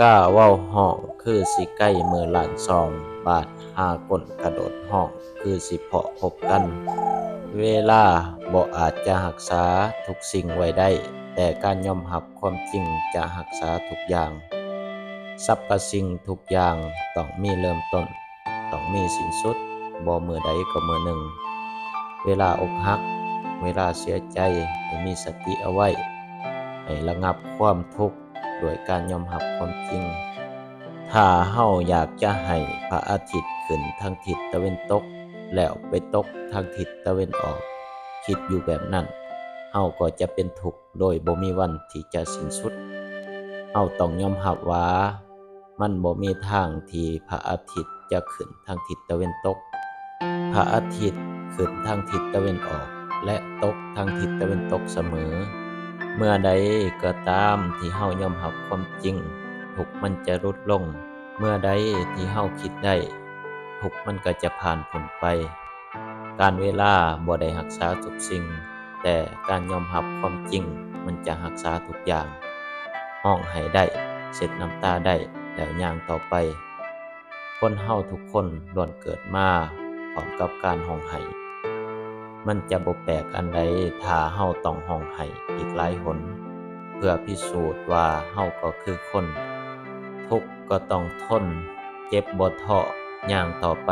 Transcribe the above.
ກ້າເວົ້າຮ້ອງຄືຊິໄກມືລ້ານສອງບາດ, ຫາກົ້ນກະໂດດຮ້ອງຄືຊິເພາະພົບກັນ. ເວລາບໍ່ອາດຈະຮັກສາທຸກສິ່ງໄວ້ໄດ້, ແຕ່ການຍອມຮັບຄວາມຈິງຈະຮັກສາທຸກຢ່າງ. ສັບພະສິ່ງທຸກຢ່າງຕ້ອງມີເລີ່ມຕົ້ນ, ຕ້ອງມີສິ້ນສຸດ, ບໍ່ມື້ໃດກໍມື້ໜຶ່ງ. ເວລາອົກຫັກ, ເວລາເສຍໃຈ, ໃຫ້ມີສະຕິເອົາໄວ້, ໃຫ້ລະງັບຄວາມທຸກ ດ້ວຍການຍອມຮັບຄວາມຈິງ. ຖ້າເຮົາຢາກຈະໃຫ້ພະອາທິດຂຶ້ນທາງທິດຕາເວັນຕົກ ແລ້ວໄປຕົກທາງທິດຕາເວັນອອກ, ຄິດຢູ່ແບບນັ້ນ, ເຮົາກໍຈະເປັນທຸກໂດຍບໍ່ມີວັນທີ່ຈະສິ້ນສຸດ. ເຮົາຕ້ອງຍອມຮັບວ່າ ມັນບໍ່ມີທາງທີ່ພະອາທິດຈະຂຶ້ນທາງທິດຕາເວັນຕົກ. ພະອາທິດຂຶ້ນທາງທິດຕາເວັນອອກ ແລະ ຕົກທາງທິດຕາເວັນຕົກສະເໝີ. ເມື່ອໃດກໍຕາມທີ່ເຮົາຍອມຮັບຄວາມຈິງ, ທຸກມັນຈະຫຼຸດລົງ. ເມື່ອໃດທີ່ເຮົາຄິດໄດ້, ທຸກມັນກໍຈະຜ່ານພົ້ນໄປ. ການເວລາບໍ່ໄດ້ຮັກສາທຸກສິ່ງ, ແຕ່ການຍອມຮັບຄວາມຈິງມັນຈະຮັກສາທຸກຢ່າງ. ຮ້ອງໄຫ້ໄດ້, ເຊັດນ້ຳຕາໄດ້, ແລ້ວຍ່າງຕໍ່ໄປ. ຄົນເຮົາທຸກຄົນລ້ວນເກີດມາພ້ອມກັບການຮ້ອງໄຫ້. ມັນຈະບໍ່ແປກອັນໃດຖ້າເຮົາຕ້ອງຮ້ອງໄຫ້ອີກຫຼາຍຫົນ ເພື່ອພິສູດວ່າເຮົາກໍຄືຄົນ. ທຸກກໍຕ້ອງທົນ, ເຈັບບໍ່ທໍ້, ຍ່າງຕໍ່ໄປ.